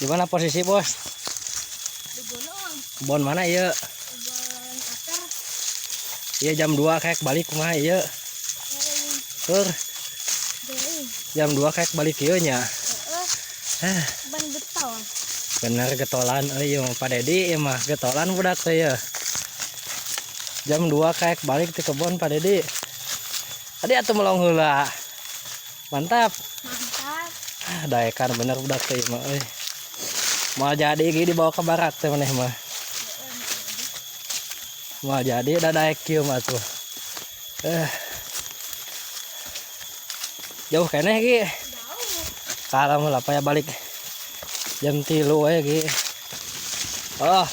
Di mana posisi, Bos? Di gunung. Kebon mana ieu? Kebon akar. Iya, jam 2 kayak balik kumaha ieu? Tur Deui. Jam 2 kayak balik ieu nya. Heeh. Eh, ban getol. Bener getolan euy ieu mah, Pak Dedi, ieu mah getolan budak teh ieu. Jam 2 kayak balik di kebon, Pak Dedi. Tadi atuh melong heula. Mantap. Mantap. Ah, daekan bener budak teh ieu mah euy. Mau jadi gini dibawa ke barat teh maneh mah. Mau jadi udah daek kieu mah tuh. Eh. Jauh keneh, Gi. Jauh. Kalau mau lah ya balik jam 3 we, Gi. Oh.